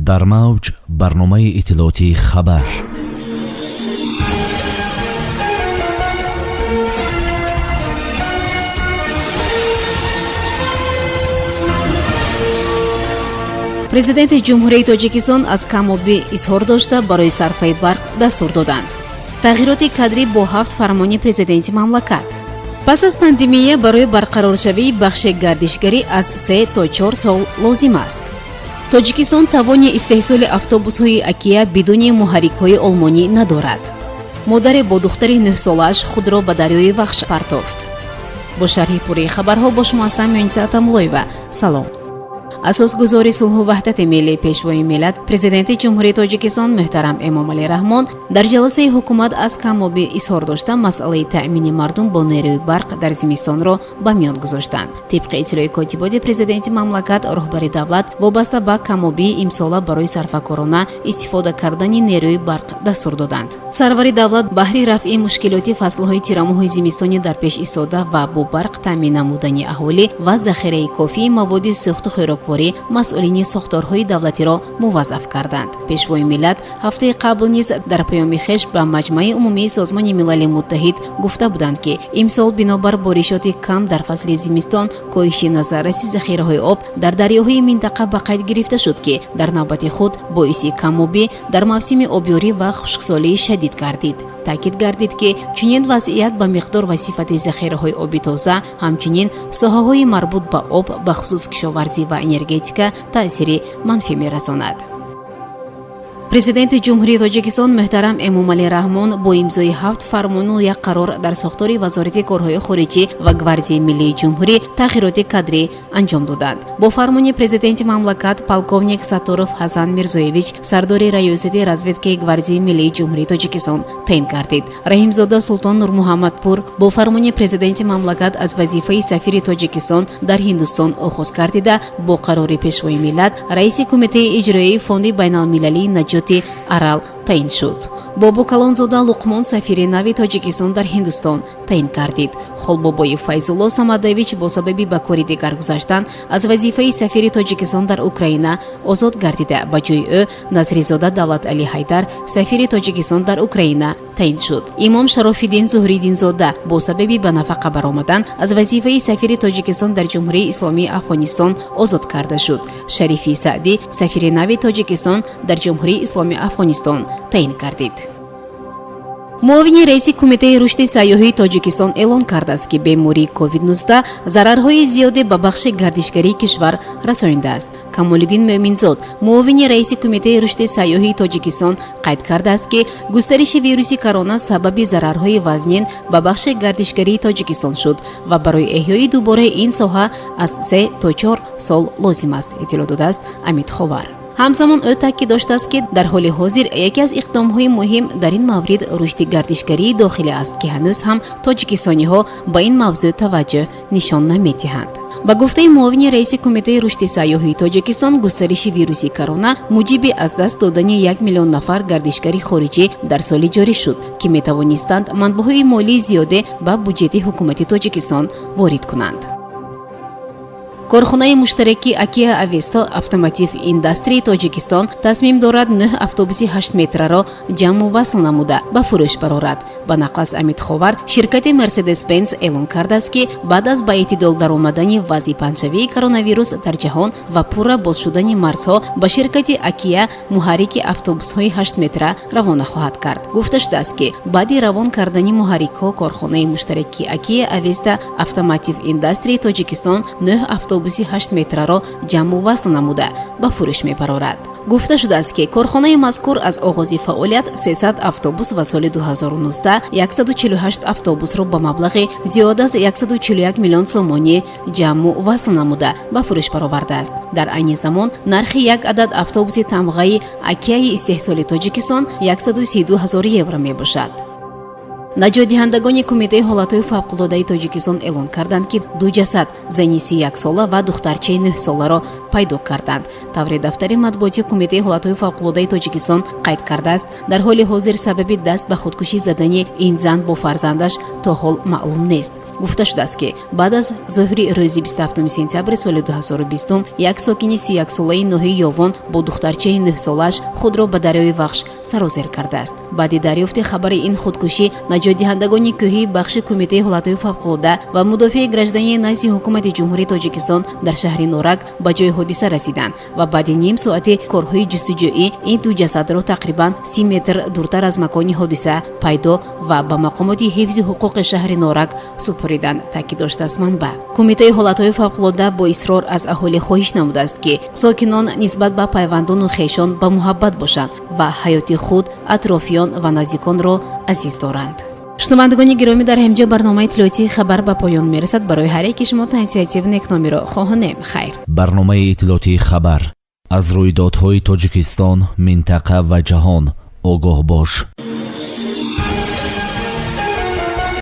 Дар мавҷ барномаи иттилоотии «Хабар». Президенти Ҷумҳурии Тоҷикистон аз камобӣ изҳор дошта, барои сарфаи барқ дастур доданд. Тағйироти кадрӣ бо ҳафт фармони президенти мамлакат. Пас аз пандемия барои барқароршавии бахши гардишгарӣ аз 3 то 4 сол лозим аст. Тоҷикистон тавони истеҳсоли автобусҳои «Акия» бидуни муҳаррикҳои олмонӣ надорад. Модаре бо духтари 9-солааш худро ба дарёи Вахш партофт. Бо шарҳи пурраи хабарҳо бо шумо ҳастам Мюниса Атамуллоева. Салом. Асосгузори сулҳу ваҳдати миллӣ, Пешвои миллат, Президенти Ҷумҳурии Тоҷикистон муҳтарам Эмомалӣ Раҳмон дар ҷаласаи ҳукумат аз камобӣ изҳор дошта, масъалаи таъмини мардум бо нерӯи барқ дар зимистонро ба миён гузоштанд. Тибқи иттилои котиботи президенти мамлакат, роҳбари давлат вобаста ба камобии имсола барои сарфакорона истифода кардани нерӯи барқ дастур доданд. Сарвари давлат баҳри рафъи мушкилоти фаслҳои тирамоҳи зимистони дар пеш истода ва бо барқ таъмин намудани аҳолӣ ва захираи кофии маводи сӯхту хӯрокворӣ масъулини сохторҳои давлатиро муваззаф карданд. Пешвои миллат ҳафтаи қабл низ дар паёми хеш ба Маҷмаи умумии Созмони Милали Муттаҳид гуфта буданд, ки имсол бинобар боришоти кам дар фасли зимистон коҳиши назарраси захираҳои об дар дарёҳои минтақа ба қайд гирифта шуд, ки дар навбати худ боиси камобӣ дар мавсими обёрӣ ва хушксолии шадид гардид. Таъкид гардид, ки чунин вазъият ба миқдор ва сифати захираҳои оби тоза, ҳамчунин соҳаҳои марбут ба об, бахусус кишоварзӣ ва энергетика, таъсири манфӣ мерасонад. Президенти Ҷумҳурии Тоҷикистон муҳтарам Эмомалӣ Раҳмон бо имзои ҳафт фармону як қарор дар сохтори Вазорати корҳои хориҷӣ ва Гвардияи миллии ҷумҳурӣ тағйироти кадрӣ анҷом доданд. Бо фармони президенти мамлакат полковник Сатторов Ҳасан Мирзоевич сардори Раёсати разведкаи Гвардияи миллии Ҷумҳурии Тоҷикистон таъин гардид. Раҳимзода Султон Нурмуҳаммадпур бо фармони президенти мамлакат аз вазифаи сафири Тоҷикистон дар Ҳиндустон оғоз гардида, бо қарори Пешвои миллат раиси Кумитаи иҷроияи Фонди байналмилалии наҷоти Арал таъин шуд. Бобокалонзода Луқмон сафири нави Тоҷикистон дар Ҳиндустон таъин гардид. Холбобоев Файзулло Самадович бо сабаби ба кори дигар гузаштан аз вазифаи сафири Тоҷикистон дар Украина озод гардида, ба ҷои ӯ Назризода Давлаталӣ Ҳайдар сафири Тоҷикистон дар Украина таъин шуд. Имом Шарофиддин Зуҳриддинзода бо сабаби ба нафақа баромадан аз вазифаи сафири Тоҷикистон дар Ҷумҳурии Исломии Афғонистон озод карда шуд. Шарифи Саъдӣ сафири нави Тоҷикистон дар Ҷумҳурии Исломии Афғонистон таъин гардид. Муовини раиси Кумитаи рушди сайёҳии Тоҷикистон эълон кардааст, ки бемории COVID-19 зарарҳои зиёде ба бахши гардишгарии кишвар расонидааст. Камолиддин Мӯъминзод, муовини раиси Кумитаи рушди сайёҳии Тоҷикистон, қайд кардааст, ки густариши вируси корона сабаби зарарҳои вазнин ба бахши гардишгарии Тоҷикистон шуд ва барои эҳёи дубораи ин соҳа аз 3 то 4 сол лозим аст, иттилоъ додааст Амид Ховар. Ҳамзамон ӯ таъкид доштааст, ки дар ҳоли ҳозир яке аз иқдомҳои муҳим дар ин маврид рушди гардишгарии дохилӣ аст, ки ҳанӯз ҳам тоҷикистониҳо ба ин мавзӯъ таваҷҷӯҳ нишон намедиҳанд. Ба гуфтаи муовини раиси Кумитаи рушди сайёҳии Тоҷикистон, густариши вируси корона муҷиби аз даст додани 1 миллион нафар гардишгари хориҷӣ дар соли ҷорӣ шуд, ки метавонистанд манбаъҳои молии зиёде ба буҷети ҳукумати Тоҷикистон ворид кунанд. Корхонаи муштараки «Акия Авесто» Автомотив Индастрии Тоҷикистон тасмим дорад нӯҳ автобуси 8 метраро ҷамъу васл намуда, ба фурӯш барорад. Ба нақл аз Амид Ховар, ширкати Мерседес Бенз эълон кардааст, ки баъд аз ба эътидол даромадани вазъи паҳншавии коронавирус дар ҷаҳон ва пурра боз шудани марзҳо ба ширкати «Акия» муҳаррики автобусҳои 8 метра равона хоҳад кард. Гуфта шудааст, ки баъди равон кардани муҳаррикҳо корхонаи муштараки «Акия Авеста» Автомотив Индастрии Тоҷикистон нӯҳ автобуси 8 метраро ҷамъу васл намуда, ба фурӯш мебарорад. Гуфта шудааст, ки корхонаи мазкур аз оғози фаъолият 300 автобус ва соли 2019 148 автобусро ба маблағи зиёд аз 141 миллион сомонӣ ҷамъу васл намуда, ба фурӯш баровардааст. Дар айни замон нархи як адад автобуси тамғаи «Акияи» истеҳсоли Тоҷикистон 132 ҳазор евро мебошад. Наҷотдиҳандагони Кумитаи ҳолатҳои фавқулодаи Тоҷикистон эълон карданд, ки ду ҷасад, зани 31-сола ва духтарчаи 9-соларо пайдо карданд. Тавре дафтари матбуоти Кумитаи ҳолатҳои фавқулодаи Тоҷикистон қайд кардааст, дар ҳоли ҳозир сабаби даст ба худкушӣ задани ин зан бо фарзандаш то ҳол маълум нест. Гуфта шудааст, ки баъд аз зуҳри рӯзи 27 сентябри соли 2020 як сокини 31-солаи ноҳияи Ёвон бо духтарчаи 9-солааш худро ба дарёи Вахш сарозер кардааст. Баъди дарёфти хабари ин худкушӣ, наҷотдиҳандагони кӯҳии бахши Кумитаи ҳолатҳои фавқулода ва мудофиаи граждании назди Ҳукумати Ҷумҳурии Тоҷикистон дар шаҳри Норак ба ҷои ҳодиса расиданд ва баъди ним соати корҳои ҷустуҷӯӣ ин ду ҷасадро тақрибан 30 метр дуртар аз макони ҳодиса пайдо ва ба мақомоти ҳифзи ҳуқуқи шаҳри Норак супориданд, таъкид доштааст манбаъ. Кумитаи ҳолатҳои фавқулода бо исрор аз аҳолӣ хоҳиш намудааст, ки сокинон нисбат ба пайвандону хешон ба муҳаббат бошанд ва ҳаёти худ, атрофиён ва наздиконро азиз доранд. Шунавандагони гиромӣ, дар ҳамҷо барномаи иттилоотии «Хабар» ба поён мерасад. Барои ҳар яки шумо тансиҳативу некномиро хоҳонем. Хайр. Барномаи иттилоотии «Хабар»: аз рӯйдодҳои Тоҷикистон, минтақа ва ҷаҳон огоҳ бош.